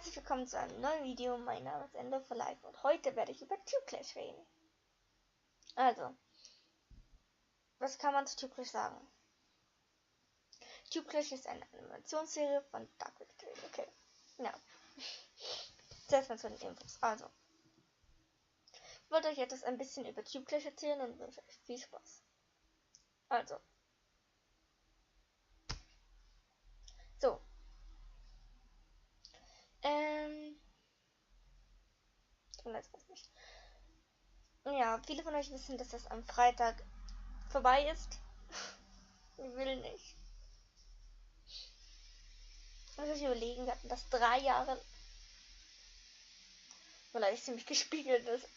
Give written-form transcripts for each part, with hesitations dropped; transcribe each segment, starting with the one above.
Herzlich willkommen zu einem neuen Video. Mein Name ist Ender for Life und heute werde ich über Tube Clash reden. Also, was kann man zu Tube Clash sagen? Tube Clash ist eine Animationsserie von Dark Victory. Okay, ja. Zuerst mal zu den Infos. Also, ich wollte euch jetzt ein bisschen über Tube Clash erzählen und wünsche euch viel Spaß. Also, so. Nicht. Ja, viele von euch wissen, dass das am Freitag vorbei ist. Ich will nicht. Muss ich überlegen, wir hatten das 3 Jahre. Weil er ziemlich gespiegelt ist.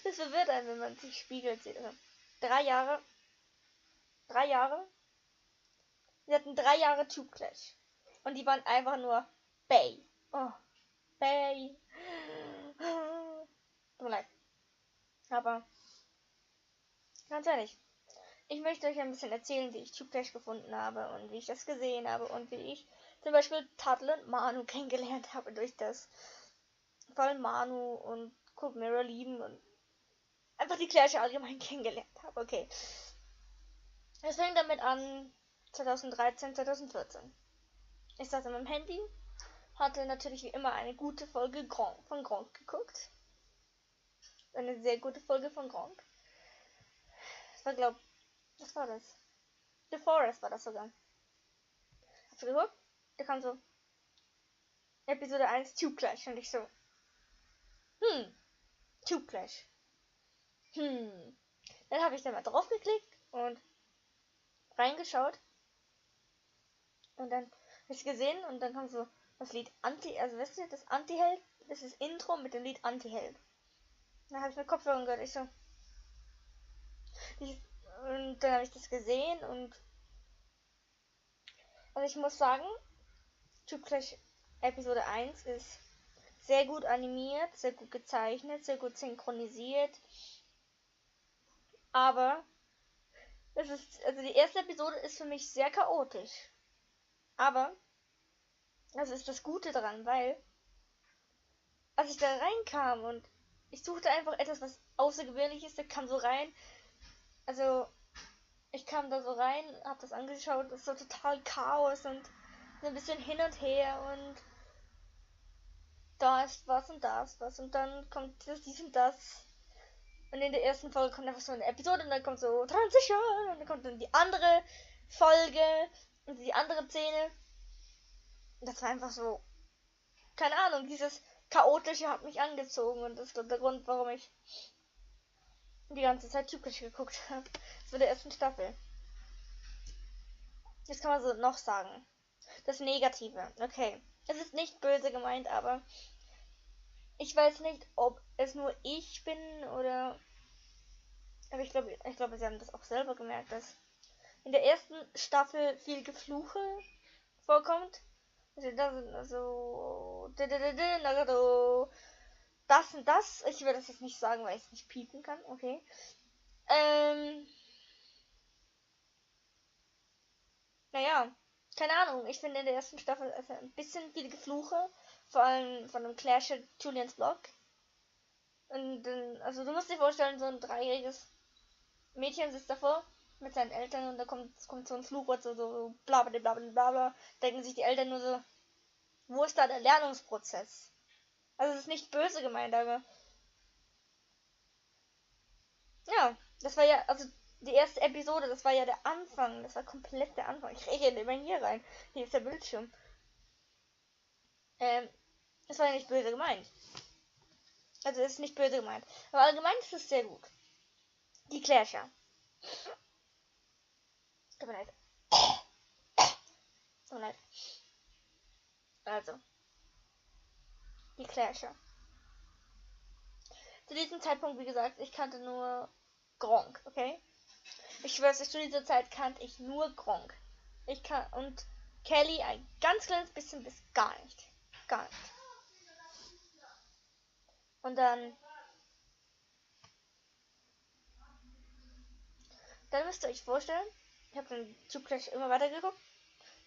Das verwirrt einen, wenn man sich spiegelt sieht. Also 3 Jahre. 3 Jahre. Wir hatten 3 Jahre Tube Clash. Und die waren einfach nur Bay. Oh. Bay. Tut mir leid. Aber ganz ehrlich. Ich möchte euch ein bisschen erzählen, wie ich Tube Clash gefunden habe und wie ich das gesehen habe und wie ich zum Beispiel Tuttle und Manu kennengelernt habe durch das voll Manu und Cold Mirror lieben und einfach die Clash allgemein kennengelernt habe. Okay. Es fängt damit an 2013, 2014. Ich saß in meinem Handy, hatte natürlich wie immer eine gute Folge von Gronkh geguckt. Eine sehr gute Folge von Gronkh. Das war, was war das? The Forest war das sogar. Hast du geguckt? Da kam so Episode 1 Tube Clash und ich so, Tube Clash. Dann habe ich da mal drauf geklickt und reingeschaut. Und dann habe ich gesehen und dann kam so das Lied also wisst ihr, das Anti-Held, das ist Intro mit dem Lied Anti-Held. Dann habe ich mit Kopfhörern gehört, und dann habe ich das gesehen und also ich muss sagen, Tube Clash Episode 1 ist sehr gut animiert, sehr gut gezeichnet, sehr gut synchronisiert. Aber also die erste Episode ist für mich sehr chaotisch. Aber das ist das Gute daran, weil als ich da reinkam und ich suchte einfach etwas, was Außergewöhnliches, der kam so rein. Also, ich kam da so rein, hab das angeschaut, das ist so total Chaos und ein bisschen hin und her und da ist was und da ist was und dann kommt dies und das. Und in der ersten Folge kommt einfach so eine Episode und dann kommt so Transition und dann kommt dann die andere Folge und die andere Szene. Das war einfach so, keine Ahnung, dieses Chaotische hat mich angezogen und das ist der Grund, warum ich die ganze Zeit Tube Clash geguckt habe. Das war der ersten Staffel. Jetzt kann man so noch sagen. Das Negative. Okay. Es ist nicht böse gemeint, aber ich weiß nicht, ob es nur ich bin oder. Aber ich glaube, sie haben das auch selber gemerkt, dass in der ersten Staffel viel Gefluche vorkommt. Also das und das. Ich will das jetzt nicht sagen, weil ich es nicht piepen kann. Okay. Naja, keine Ahnung. Ich finde in der ersten Staffel also ein bisschen viele Gefluche. Vor allem von dem Clash Julians Blog. Und also du musst dir vorstellen, so ein 3-jähriges Mädchen sitzt davor mit seinen Eltern und da kommt so ein Fluchwort, so bla bla bla bla bla. Denken sich die Eltern nur so, wo ist da der Lernungsprozess? Also es ist nicht böse gemeint, aber ja, das war ja, also die erste Episode, das war ja der Anfang, das war komplett der Anfang. Ich rede immer hier rein. Hier ist der Bildschirm. Das war ja nicht böse gemeint. Also es ist nicht böse gemeint. Aber allgemein ist es sehr gut. Die Clasher. Tut mir leid. Tut mir leid. Also. Die Clasher. Zu diesem Zeitpunkt, wie gesagt, ich kannte nur Gronkh, okay? Ich schwör's, zu dieser Zeit kannte ich nur Gronkh. Und Kelly ein ganz kleines bisschen bis gar nicht. Gar nicht. Und dann müsst ihr euch vorstellen, ich habe den Tube Clash immer weiter geguckt.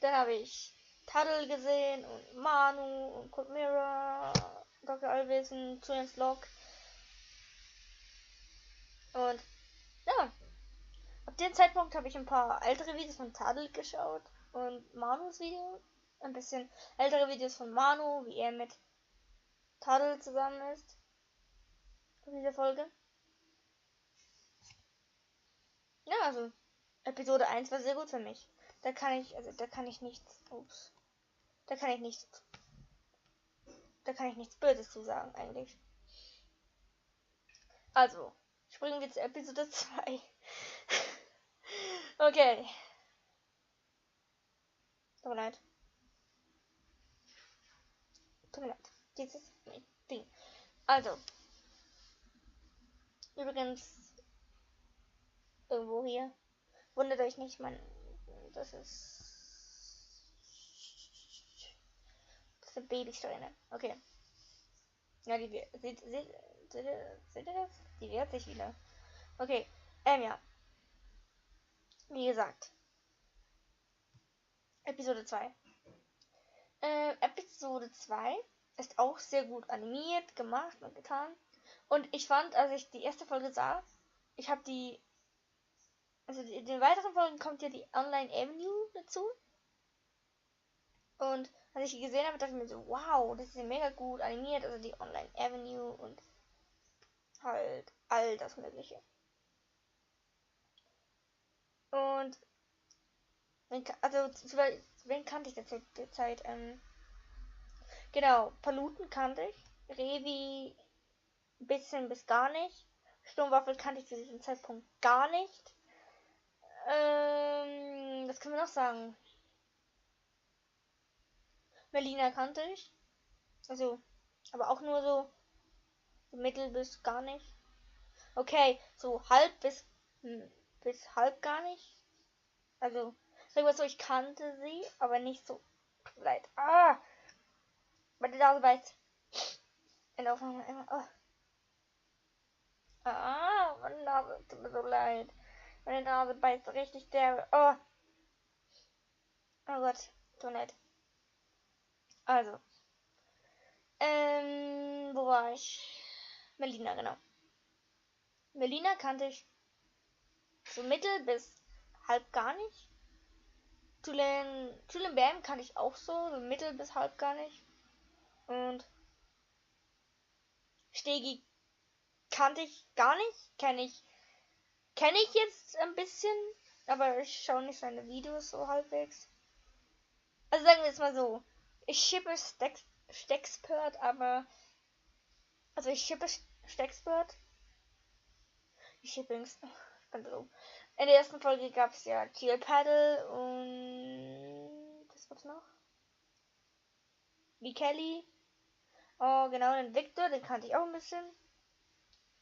Dann habe ich Taddle gesehen und Manu und Cold Mirror, Dr. Allwissen, Julian's Log. Und ja, ab dem Zeitpunkt habe ich ein paar ältere Videos von Taddle geschaut und Manus Video. Ein bisschen ältere Videos von Manu, wie er mit Taddle zusammen ist. In dieser Folge. Ja, also Episode 1 war sehr gut für mich. Da kann ich nichts Böses zu sagen, eigentlich. Also, springen wir zu Episode 2. Okay. Tut mir leid. Dieses Ding. Also. Übrigens. Irgendwo hier. Wundert euch nicht, das ist. Das ist Babysträhne. Okay. Ja, seht ihr das? Die wehrt sich wieder. Okay. Ja. Wie gesagt. Episode 2. Episode 2 ist auch sehr gut animiert, gemacht und getan. Und ich fand, als ich die erste Folge sah, ich habe in den weiteren Folgen kommt ja die Online Avenue dazu. Und als ich die gesehen habe, dachte ich mir so, wow, das ist ja mega gut animiert, also die Online Avenue und halt all das Mögliche. Und wen kannte ich der Zeit? Genau, Paluten kannte ich. Revi ein bisschen bis gar nicht. Sturmwaffel kannte ich zu diesem Zeitpunkt gar nicht. Was können wir noch sagen? Melina kannte ich. Also, aber auch nur so mittel bis gar nicht. Okay, so halb bis halb gar nicht. Also, sagen wir so, ich kannte sie, aber nicht so leid. Meine Nase beißt. In der Aufnahme immer. Meine Nase tut mir so leid. Meine Nase beißt richtig derbe. Oh Gott, so nett. Also. Wo war ich? Melina, genau. Melina kannte ich so mittel bis halb gar nicht. Julian Bam kannte ich auch so mittel bis halb gar nicht. Und Stegi kannte ich gar nicht. Kenne ich jetzt ein bisschen, aber ich schaue nicht seine Videos so halbwegs. Also sagen wir jetzt mal so, ich schippe Stexpert, aber also ich schippe Stexpert. Ich schippings. Ich bin so. In der ersten Folge gab es ja Teal Paddle und was war's noch? Wie Kelly. Oh, genau, den Victor, den kannte ich auch ein bisschen.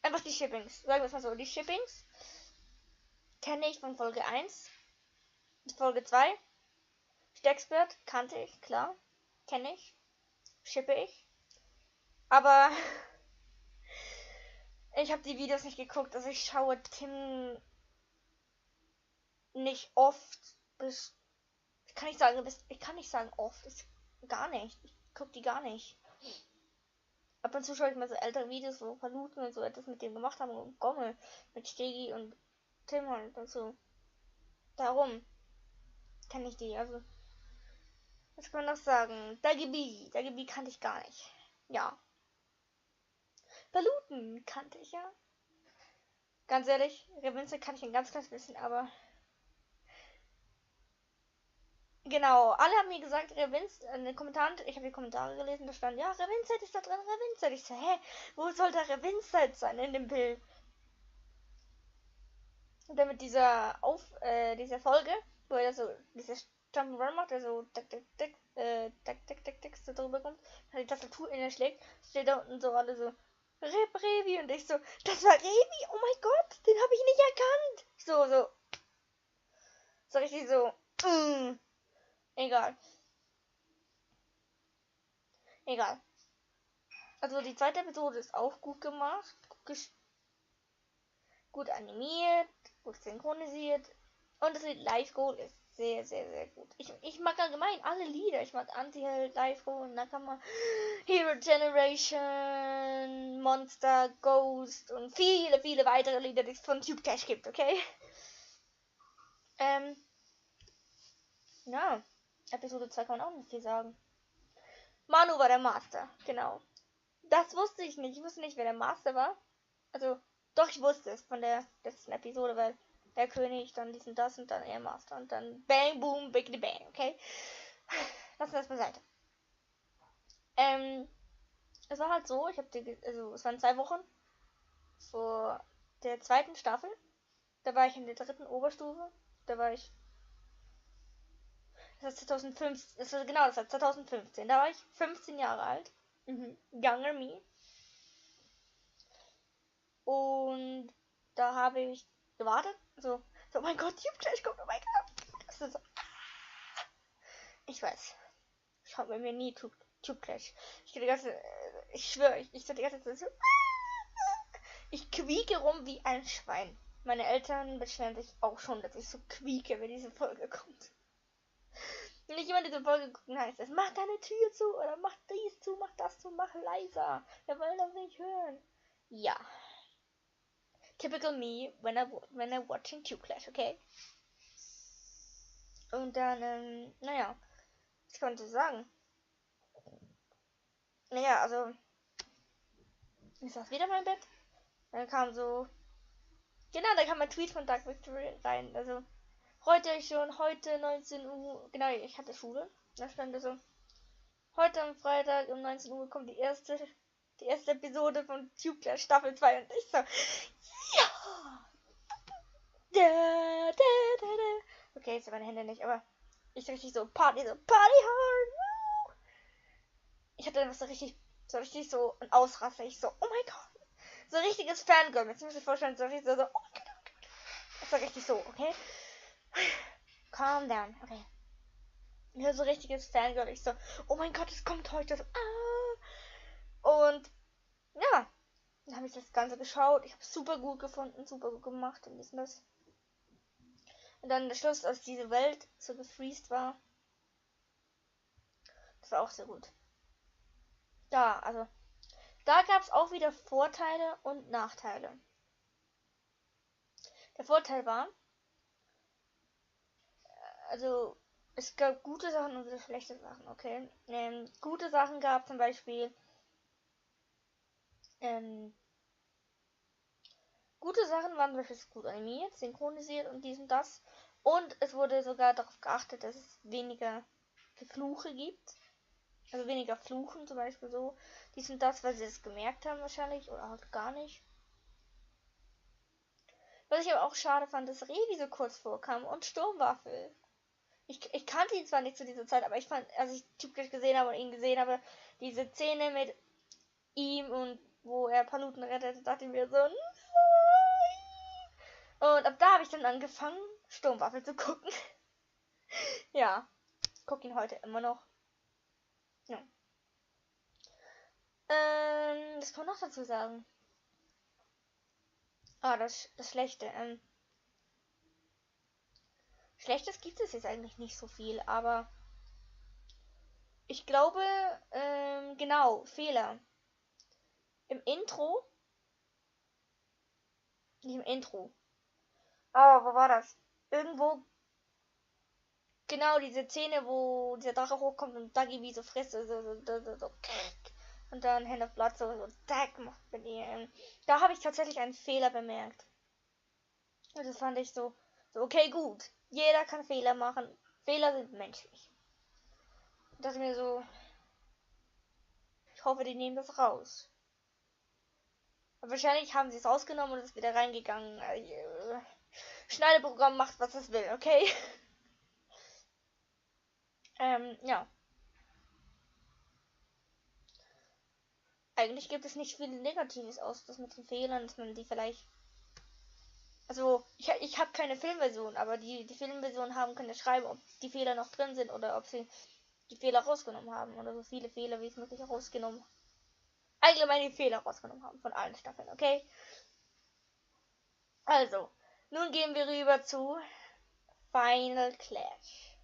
Einfach die Shippings. Sagen wir es mal so. Die Shippings kenne ich von Folge 1. Folge 2. Stexpert kannte ich, klar. Kenne ich. Shippe ich. Aber ich habe die Videos nicht geguckt. Also ich schaue Tim nicht oft. Ich kann nicht sagen oft. Gar nicht. Ich gucke die gar nicht. Ab und zu schaue ich mal so ältere Videos, wo Paluten und so etwas mit dem gemacht haben und Gommel mit Stegi und Tim halt und so. Darum kenne ich die. Also, was kann man noch sagen? Dagi kannte ich gar nicht. Ja. Paluten kannte ich ja. Ganz ehrlich, Revinze kann ich ein ganz kleines bisschen, aber genau, alle haben mir gesagt, Revinz, in den Kommentaren, ich habe die Kommentare gelesen, da stand, ja, Revinzeit ist da drin, Revinzeit. Ich so, hä, wo soll da Revinzeit sein in dem Bild? Und dann mit dieser Folge, wo er so dieses Jump'n'Run macht, der so so drüber kommt, dann die Tastatur in der schlägt, steht da unten so alle so, Revi, und ich so, das war Revi, oh mein Gott, den habe ich nicht erkannt. So richtig so, egal. Also die zweite Episode ist auch gut gemacht, gut animiert, gut synchronisiert und das Live Goal ist Sehr, sehr, sehr gut. Ich mag allgemein alle Lieder. Ich mag Anti-Held, Life-Ho, Nakama, Hero Generation, Monster, Ghost und viele, viele weitere Lieder, die es von Tube Cash gibt, okay? Ja, Episode 2 kann man auch nicht viel sagen. Manu war der Master, genau. Das wusste ich nicht. Ich wusste nicht, wer der Master war. Also, doch, ich wusste es von der letzten Episode, weil der König, dann diesen das und dann er Master und dann Bang, Boom, Big the Bang, okay? Lassen wir das beiseite. Es war halt so, es waren 2 Wochen vor der zweiten Staffel. Da war ich in der 3. Oberstufe. Da war ich. Das war 2015. Das war 2015. Da war ich 15 Jahre alt. Younger me. Und da habe ich gewartet. So, oh mein Gott, Tube Clash kommt, oh mein Gott. Das ist so. Ich weiß. Schaut mir nie Tube Clash. Ich schwöre, ich so die ganze Zeit so. Ich quieke rum wie ein Schwein. Meine Eltern beschweren sich auch schon, dass ich so quieke, wenn diese Folge kommt. Wenn ich immer diese Folge gucken, heißt es, mach deine Tür zu oder mach dies zu, mach das zu, mach leiser. Wir wollen das nicht hören. Ja. Typical me when I watching Tube Clash, okay? Und dann, naja, was konnte ich sagen? Naja, also, ich saß wieder in meinem Bett. Dann kam so, genau, da kam ein Tweet von Dark Victory rein. Also, heute 19 Uhr, genau, ich hatte Schule. Da stand so, heute am Freitag um 19 Uhr kommt die erste Episode von Tube Clash Staffel 2 und ich so, ja! Okay, jetzt meine Hände nicht, aber ich richtig so Party hard. Ich hatte dann so richtig so ein Ausraster. Ich so, oh mein Gott. So ein richtiges Fangirl. Jetzt muss ich mir vorstellen, so richtig so, oh mein Gott. Das war richtig so, okay? Calm down, okay. Ich hatte so ein richtiges Fangirl. Ich so, oh mein Gott, es kommt heute. So, Und ja, dann habe ich das Ganze geschaut. Ich habe es super gut gefunden, super gut gemacht und das. Und dann der Schluss, als diese Welt so gefreezed war. Das war auch sehr gut. Ja, also da gab es auch wieder Vorteile und Nachteile. Der Vorteil war, also es gab gute Sachen und wieder schlechte Sachen, okay? Gute Sachen gab zum Beispiel, gute Sachen waren zum Beispiel gut animiert, synchronisiert und dies und das. Und es wurde sogar darauf geachtet, dass es weniger Gefluche gibt. Also weniger Fluchen zum Beispiel so. Dies und das, weil sie es gemerkt haben wahrscheinlich oder halt gar nicht. Was ich aber auch schade fand, dass Revi so kurz vorkam und Sturmwaffel. Ich kannte ihn zwar nicht zu dieser Zeit, aber ich fand, als ich Tube Clash gesehen habe und ihn gesehen habe, diese Szene mit ihm und wo er Paluten rettet, dachte ich mir so, nein. Und ab da habe ich dann angefangen, Sturmwaffel zu gucken. Ja, ich gucke ihn heute immer noch. Ja. Was kann man noch dazu sagen? Das Schlechte. Schlechtes gibt es jetzt eigentlich nicht so viel, aber ich glaube, genau, Fehler. Im Intro. Nicht im Intro. Oh, wo war das? Irgendwo. Genau, diese Szene, wo dieser Drache hochkommt und Dagi wie so frisst. So. Und dann Hand of Blood so Tag macht mit ihr. Da habe ich tatsächlich einen Fehler bemerkt. Und das fand ich so, okay, gut. Jeder kann Fehler machen. Fehler sind menschlich. Ich dachte mir so, ich hoffe, die nehmen das raus. Aber wahrscheinlich haben sie es rausgenommen und ist wieder reingegangen. Schneideprogramm macht, was es will, okay? Ja. Eigentlich gibt es nicht viel Negatives aus, das mit den Fehlern, dass man die vielleicht. Also, ich habe keine Filmversion, aber die Filmversion haben können schreiben, ob die Fehler noch drin sind oder ob sie die Fehler rausgenommen haben oder so viele Fehler wie es möglich rausgenommen. Allgemein die Fehler rausgenommen haben von allen Staffeln, okay? Also, nun gehen wir rüber zu Final Clash.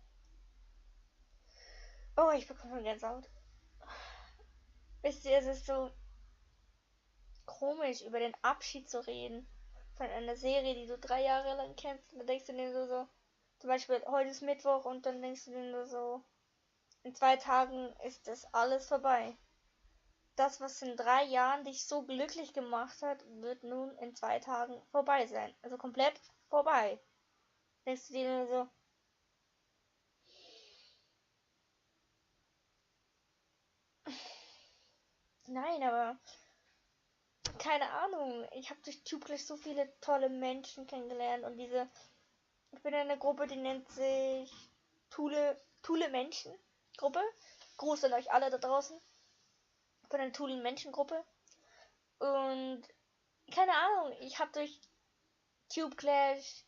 Oh, ich bekomme schon Gänsehaut. Wisst ihr, es ist so komisch, über den Abschied zu reden. Von einer Serie, die du 3 Jahre lang kennst. Und dann denkst du dir so, zum Beispiel, heute ist Mittwoch und dann denkst du dir nur so, in 2 Tagen ist das alles vorbei. Das, was in 3 Jahren dich so glücklich gemacht hat, wird nun in 2 Tagen vorbei sein. Also komplett vorbei. Denkst du dir nur so, nein, aber keine Ahnung. Ich habe durch Tube gleich so viele tolle Menschen kennengelernt und ich bin in einer Gruppe, die nennt sich Thule Menschen Gruppe. Gruß an euch alle da draußen. Ich bin eine Thule Menschen Gruppe und keine Ahnung. Ich habe durch Tube Clash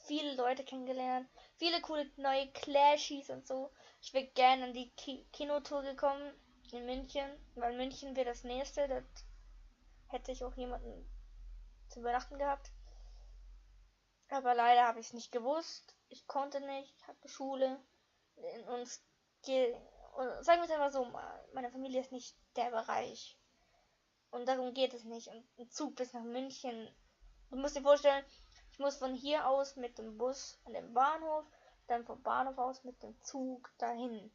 viele Leute kennengelernt, viele coole neue Clashies und so. Ich wäre gerne an die Kinotour gekommen in München, weil München wäre das nächste. Dort hätte ich auch jemanden zu übernachten gehabt. Aber leider habe ich es nicht gewusst. Ich konnte nicht, ich hatte Schule. Und sagen wir es einfach so, meine Familie ist nicht der Bereich. Und darum geht es nicht. Und ein Zug bis nach München. Du musst dir vorstellen, ich muss von hier aus mit dem Bus an den Bahnhof, dann vom Bahnhof aus mit dem Zug dahin. Und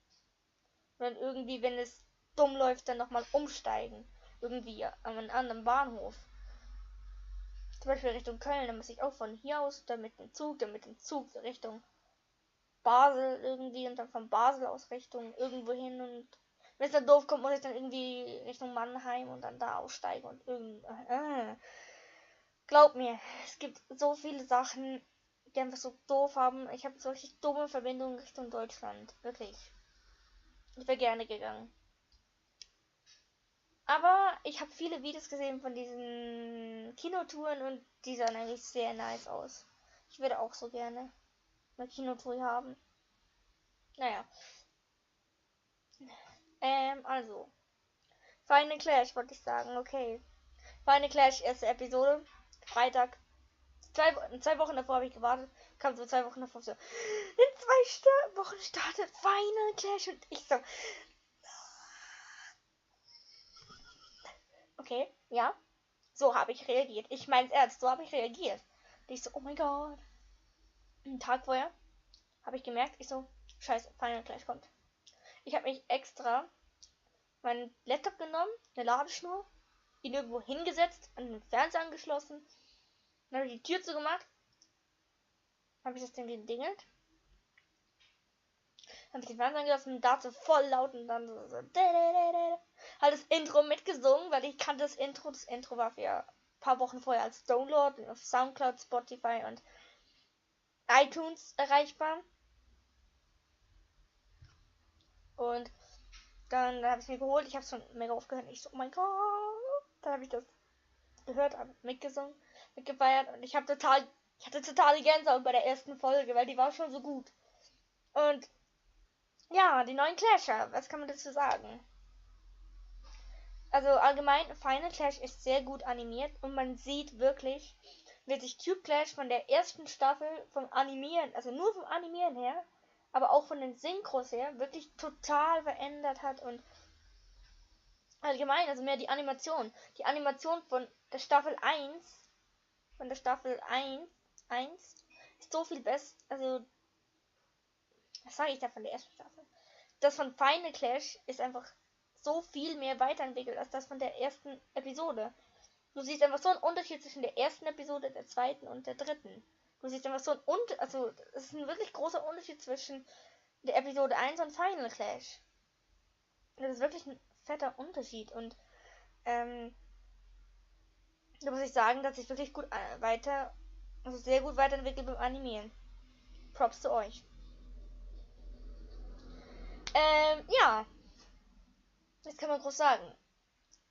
dann irgendwie, wenn es dumm läuft, dann nochmal umsteigen. Irgendwie an einen anderen Bahnhof. Zum Beispiel Richtung Köln, dann muss ich auch von hier aus, dann mit dem Zug Richtung Basel irgendwie und dann von Basel aus Richtung irgendwo hin und wenn es dann doof kommt, muss ich dann irgendwie Richtung Mannheim und dann da aussteigen und glaub mir, es gibt so viele Sachen, die einfach so doof haben. Ich habe solche dumme Verbindungen Richtung Deutschland. Wirklich. Ich wäre gerne gegangen. Aber ich habe viele Videos gesehen von diesen Kinotouren und die sahen eigentlich sehr nice aus. Ich würde auch so gerne eine Kinotour haben. Naja. Also. Final Clash wollte ich sagen, okay. Final Clash, erste Episode. Freitag. 2 Wochen davor habe ich gewartet. Kam so 2 Wochen davor so. In 2 Wochen startet Final Clash und ich so. Okay, ja. So habe ich reagiert. Ich mein's ernst, so habe ich reagiert. Und ich so, oh mein Gott. Einen Tag vorher habe ich gemerkt, ich so, scheiße, Final Clash kommt. Ich habe mich extra meinen Laptop genommen, eine Ladeschnur, ihn irgendwo hingesetzt, an den Fernseher angeschlossen, dann habe ich die Tür zugemacht, habe ich das Ding gedingelt, habe ich den Fernseher angelassen und dazu voll laut und dann so halt das Intro mitgesungen, weil ich kannte das Intro. Das Intro war für ein paar Wochen vorher als Download auf Soundcloud, Spotify und iTunes erreichbar. Und dann habe ich es mir geholt. Ich habe es schon mega aufgehört. Ich so, oh mein Gott. Dann habe ich das gehört, habe mitgesungen, mitgefeiert. Und ich hatte totale Gänsehaut bei der ersten Folge, weil die war schon so gut. Und ja, die neuen Clasher. Was kann man dazu sagen? Also allgemein, Final Clash ist sehr gut animiert und man sieht wirklich, wie sich Tube Clash von der ersten Staffel vom Animieren, also nur vom Animieren her, aber auch von den Synchros her, wirklich total verändert hat und allgemein, also mehr die Animation. Die Animation von der Staffel 1, ist so viel besser, also, was sage ich da von der ersten Staffel? Das von Final Clash ist einfach so viel mehr weiterentwickelt als das von der ersten Episode. Du siehst einfach so einen Unterschied zwischen der ersten Episode, der zweiten und der dritten. Du siehst einfach so einen Unterschied, also es ist ein wirklich großer Unterschied zwischen der Episode 1 und Final Clash. Das ist wirklich ein fetter Unterschied und da muss ich sagen, dass ich wirklich gut also sehr gut weiterentwickelt beim Animieren. Props zu euch. Ja, das kann man groß sagen.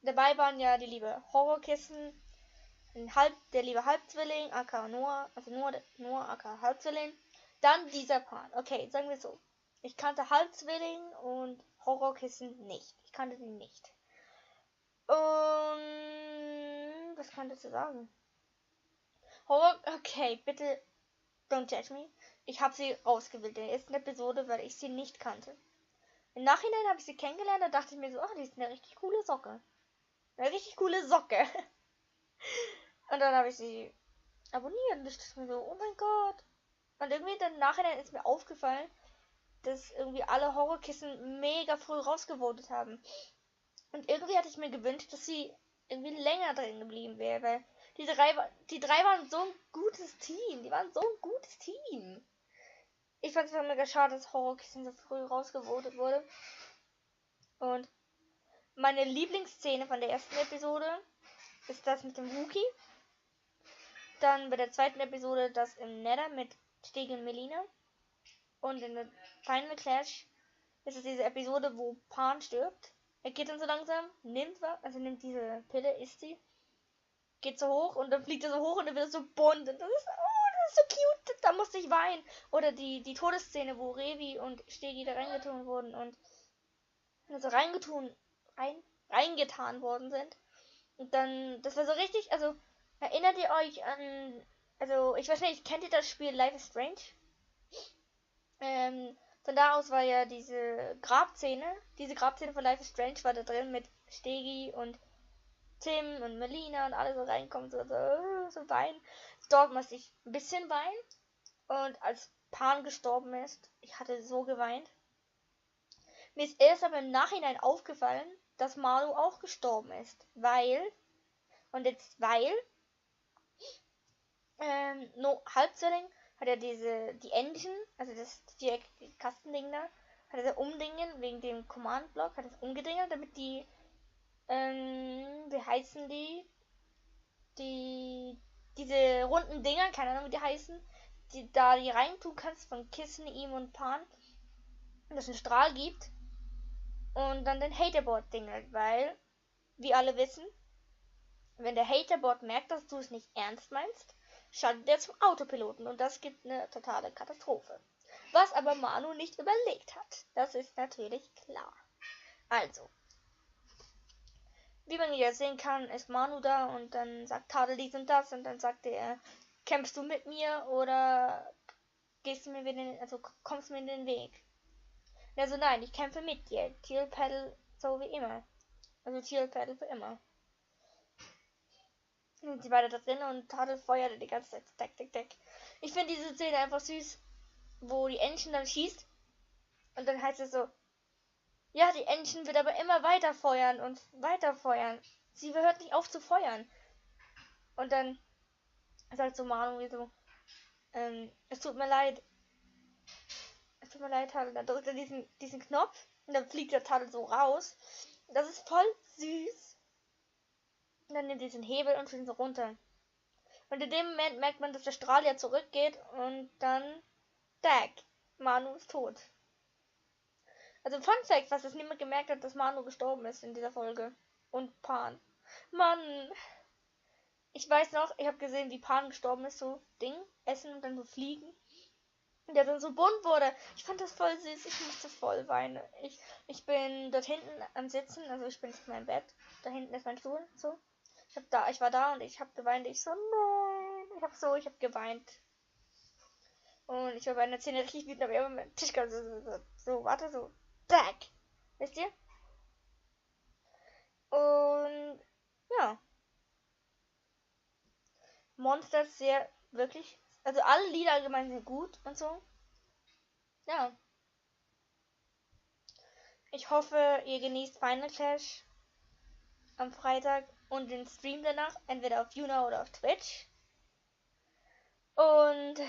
Dabei waren ja die liebe Horrorkissen, der liebe Halbzwilling, aka Noah, also Noah, aka Halbzwilling. Dann dieser Part. Okay, sagen wir so. Ich kannte Halbzwilling und Horrorkissen nicht. Ich kannte die nicht. Was kann ich dazu sagen? Okay, bitte Don't Judge Me. Ich habe sie ausgewählt in der ersten Episode, weil ich sie nicht kannte. Im Nachhinein habe ich sie kennengelernt, da dachte ich mir so, ach, die ist eine richtig coole Socke. Eine richtig coole Socke. Und dann habe ich sie abonniert und ich dachte mir so, oh mein Gott. Und irgendwie dann im Nachhinein ist mir aufgefallen, dass irgendwie alle Horrorkissen mega früh rausgevotet haben. Und irgendwie hatte ich mir gewünscht, dass sie irgendwie länger drin geblieben wäre, weil die drei waren so ein gutes Team. Die waren so ein gutes Team. Ich fand es einfach mega schade, dass Horrorkissen so früh rausgevotet wurde. Und meine Lieblingsszene von der ersten Episode ist das mit dem Wookie. Dann bei der zweiten Episode das im Nether mit Stegi und Melina. Und in der Final Clash ist es diese Episode, wo Pan stirbt. Er geht dann so langsam, nimmt diese Pille, isst sie, geht so hoch und dann fliegt er so hoch und dann wird er so bunt. Und das ist so cute, da musste ich weinen. Oder die Todesszene, wo Revi und Stegi da reingetan wurden und also reingetan worden sind. Und dann, das war so richtig, also erinnert ihr euch an, also ich weiß nicht, kennt ihr das Spiel Life is Strange? Von da aus war ja diese Grabszene von Life is Strange war da drin mit Stegi und Tim und Melina und alle so reinkommen, so weinen. Dort musste ich ein bisschen weinen. Und als Pan gestorben ist, ich hatte so geweint. Mir ist erst aber im Nachhinein aufgefallen, dass Manu auch gestorben ist. Weil No Halbzwilling hat er die Engine, also die Kastending da, hat er umdingen wegen dem Command-Block, hat es umgedingelt, damit die, wie heißen die? Diese runden Dinger, keine Ahnung wie die heißen, die reintun kannst von Kissen, ihm und Pan, und das einen Strahl gibt und dann den Haterboard dingelt, weil, wie alle wissen, wenn der Haterboard merkt, dass du es nicht ernst meinst, schaltet er zum Autopiloten und das gibt eine totale Katastrophe. Was aber Manu nicht überlegt hat. Das ist natürlich klar. Also, wie man hier sehen kann, ist Manu da und dann sagt Tadel dies und das und dann sagt er, kämpfst du mit mir oder kommst du mir in den Weg? Also nein, ich kämpfe mit dir. Teal Paddle so wie immer. Also Teal Paddle für immer. Und sie beide da drin und Tadel feuerte die ganze Zeit. Tack, tack, tack. Ich finde diese Szene einfach süß, wo die Engine dann schießt und dann heißt es so, ja, die Engine wird aber immer weiter feuern und weiter feuern. Sie hört nicht auf zu feuern. Und dann sagt so Manu wie so, es tut mir leid, Tadel. Dann drückt er diesen Knopf und dann fliegt der Tadel so raus. Das ist voll süß. Und dann nimmt er diesen Hebel und fliegt so runter. Und in dem Moment merkt man, dass der Strahl ja zurückgeht und dann, Manu ist tot. Also Fun Fact, was es niemand gemerkt hat, dass Manu gestorben ist in dieser Folge. Und Pan. Mann. Ich weiß noch, ich habe gesehen, wie Pan gestorben ist, so essen und dann so fliegen. Und der dann so bunt wurde. Ich fand das voll süß, ich musste voll weinen. Ich bin dort hinten am Sitzen, also ich bin jetzt in meinem Bett. Da hinten ist mein Stuhl, so. Ich war da und ich habe geweint. Ich so, nein. Ich habe geweint. Und ich war bei einer Szene richtig wütend, aber immer mit dem Tisch so, zack. Wisst ihr? Und, ja. Monsters sehr, wirklich, also alle Lieder allgemein sind gut und so. Ja. Ich hoffe, ihr genießt Final Clash am Freitag und den Stream danach, entweder auf Yuna oder auf Twitch. Und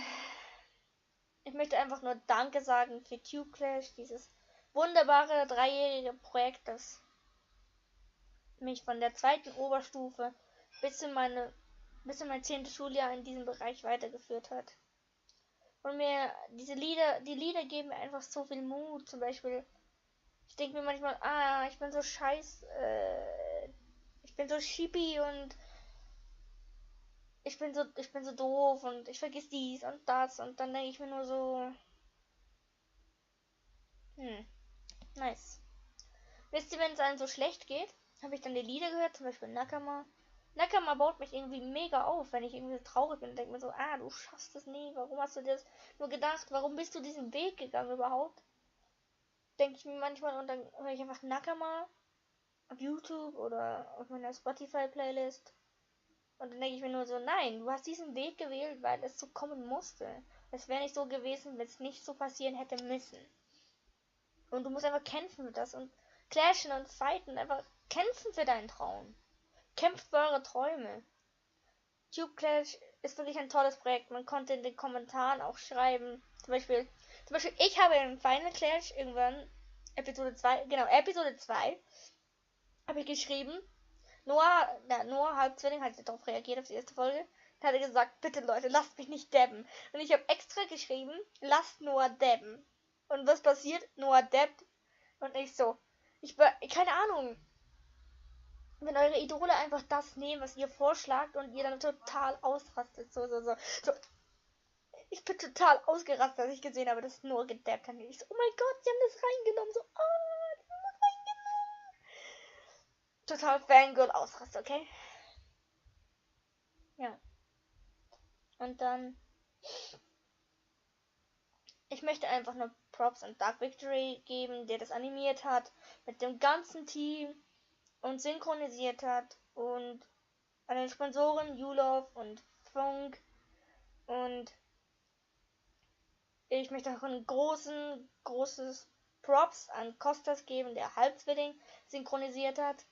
ich möchte einfach nur Danke sagen für Tube Clash, dieses wunderbare dreijährige Projekt, das mich von der zweiten Oberstufe bis in mein 10. Schuljahr in diesem Bereich weitergeführt hat. Und mir die Lieder geben mir einfach so viel Mut. Zum Beispiel, ich denke mir manchmal, ich bin so ich bin so sheepy und ich bin so doof und ich vergiss dies und das und dann denke ich mir nur so, nice. Wisst ihr, wenn es einem so schlecht geht, habe ich dann die Lieder gehört, zum Beispiel Nakama Nakama baut mich irgendwie mega auf, wenn ich irgendwie so traurig bin und denke mir so, du schaffst es nie, warum hast du das nur gedacht, warum bist du diesen Weg gegangen überhaupt? Denke ich mir manchmal und dann höre ich einfach Nakama auf YouTube oder auf meiner Spotify-Playlist. Und dann denke ich mir nur so, nein, du hast diesen Weg gewählt, weil es so kommen musste. Es wäre nicht so gewesen, wenn es nicht so passieren hätte müssen. Und du musst einfach kämpfen für das und clashen und fighten, einfach kämpfen für deinen Traum. Kämpft für eure Träume. Tube Clash ist wirklich ein tolles Projekt. Man konnte in den Kommentaren auch schreiben. Zum Beispiel ich habe in Final Clash irgendwann Episode 2, habe ich geschrieben. Noah Halbzwilling hat darauf reagiert, auf die erste Folge. Da hat er gesagt, bitte Leute, lasst mich nicht dabben. Und ich habe extra geschrieben, lasst Noah dabben. Und was passiert? Noah dabbt. Und ich so, keine Ahnung. Wenn eure Idole einfach das nehmen, was ihr vorschlagt und ihr dann total ausrastet. So. Ich bin total ausgerastet, als ich gesehen habe, dass Noah gedabbt hat. Ich so, oh mein Gott, sie haben das reingenommen. So, die haben das reingenommen. Total Fangirl ausrast, okay? Ja. Und dann. Ich möchte einfach nur Props an Dark Victory geben, der das animiert hat, mit dem ganzen Team und synchronisiert hat. Und an den Sponsoren Yulov und Funk. Und ich möchte auch ein großes Props an Kostas geben, der Halbzwilling synchronisiert hat.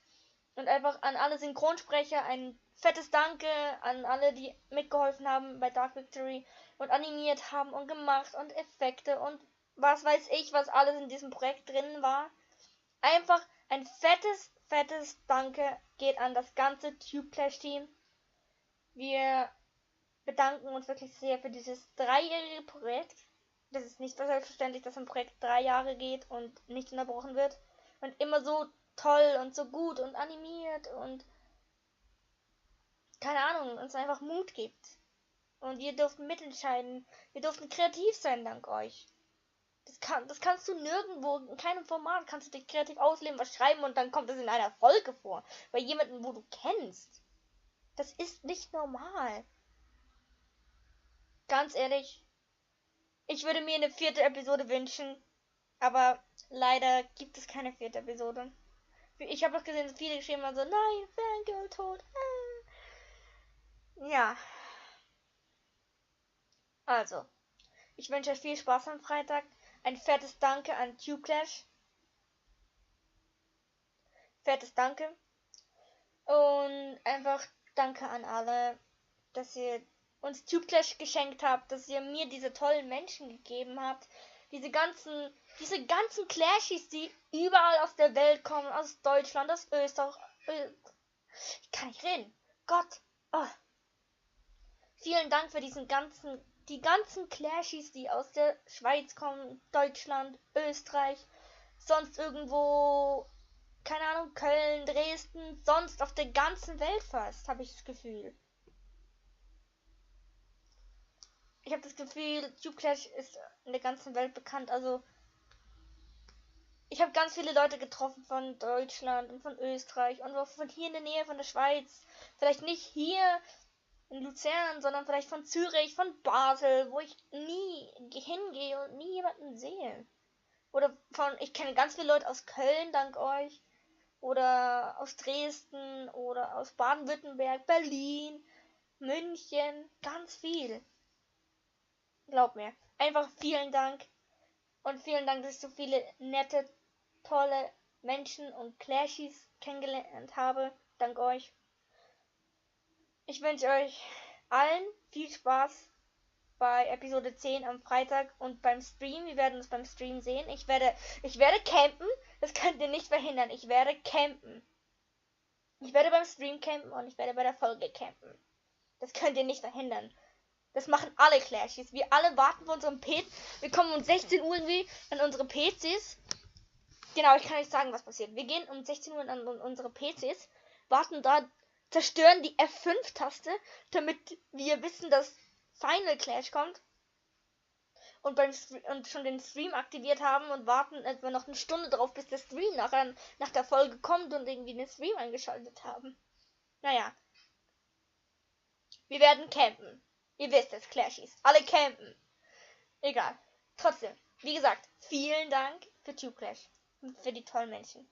Und einfach an alle Synchronsprecher ein fettes Danke an alle, die mitgeholfen haben bei Dark Victory und animiert haben und gemacht und Effekte und was weiß ich, was alles in diesem Projekt drin war. Einfach ein fettes Danke geht an das ganze Tube Clash Team. Wir bedanken uns wirklich sehr für dieses 3-jährige Projekt. Das ist nicht selbstverständlich, dass ein Projekt 3 Jahre geht und nicht unterbrochen wird und immer so toll und so gut und animiert und keine Ahnung, uns einfach Mut gibt. Und ihr dürft mitentscheiden. Wir durften kreativ sein dank euch. Das kannst du nirgendwo, in keinem Format kannst du dich kreativ ausleben, was schreiben und dann kommt es in einer Folge vor. Bei jemandem, wo du kennst. Das ist nicht normal. Ganz ehrlich, ich würde mir eine 4. Episode wünschen, aber leider gibt es keine 4. Episode. Ich habe auch gesehen, dass viele geschrieben haben so, nein, Fangirl tot. Ja. Also, ich wünsche euch viel Spaß am Freitag. Ein fettes Danke an Tube Clash. Fettes Danke. Und einfach Danke an alle, dass ihr uns Tube Clash geschenkt habt, dass ihr mir diese tollen Menschen gegeben habt. Diese ganzen Clashies, die überall aus der Welt kommen, aus Deutschland, aus Österreich. Ich kann nicht reden. Gott. Oh. Vielen Dank für die ganzen Clashies, die aus der Schweiz kommen, Deutschland, Österreich, sonst irgendwo, keine Ahnung, Köln, Dresden, sonst auf der ganzen Welt fast, habe ich das Gefühl. Ich habe das Gefühl, Tube Clash ist in der ganzen Welt bekannt, also ich habe ganz viele Leute getroffen von Deutschland und von Österreich und auch von hier in der Nähe von der Schweiz. Vielleicht nicht hier in Luzern, sondern vielleicht von Zürich, von Basel, wo ich nie hingehe und nie jemanden sehe. Oder ich kenne ganz viele Leute aus Köln, dank euch. Oder aus Dresden oder aus Baden-Württemberg, Berlin, München, ganz viel. Glaub mir. Einfach vielen Dank. Und vielen Dank, dass ich so viele nette, tolle Menschen und Clashies kennengelernt habe. Dank euch. Ich wünsche euch allen viel Spaß bei Episode 10 am Freitag und beim Stream. Wir werden uns beim Stream sehen. Ich werde campen. Das könnt ihr nicht verhindern. Ich werde campen. Ich werde beim Stream campen und ich werde bei der Folge campen. Das könnt ihr nicht verhindern. Das machen alle Clashies. Wir alle warten auf unseren PC. Wir kommen um 16 Uhr irgendwie an unsere PCs. Genau, ich kann euch sagen, was passiert. Wir gehen um 16 Uhr an unsere PCs, warten da, zerstören die F5-Taste, damit wir wissen, dass Final Clash kommt. Und schon den Stream aktiviert haben und warten etwa noch eine Stunde drauf, bis der Stream nach der Folge kommt und irgendwie den Stream eingeschaltet haben. Naja, Wir werden campen. Ihr wisst es, Clashies. Alle campen. Egal. Trotzdem, wie gesagt, vielen Dank für Tube Clash. Und für die tollen Menschen.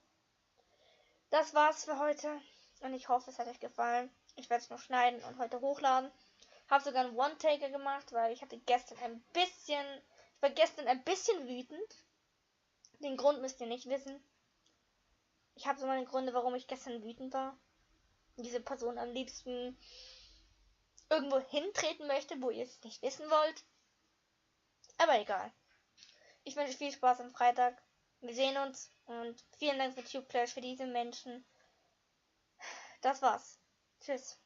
Das war's für heute. Und ich hoffe, es hat euch gefallen. Ich werde es noch schneiden und heute hochladen. Habe sogar einen One-Taker gemacht, weil ich war gestern ein bisschen wütend. Den Grund müsst ihr nicht wissen. Ich habe so meine Gründe, warum ich gestern wütend war. Und diese Person am liebsten irgendwo hintreten möchte, wo ihr es nicht wissen wollt. Aber egal. Ich wünsche viel Spaß am Freitag. Wir sehen uns und vielen Dank für Tube Clash für diese Menschen. Das war's. Tschüss.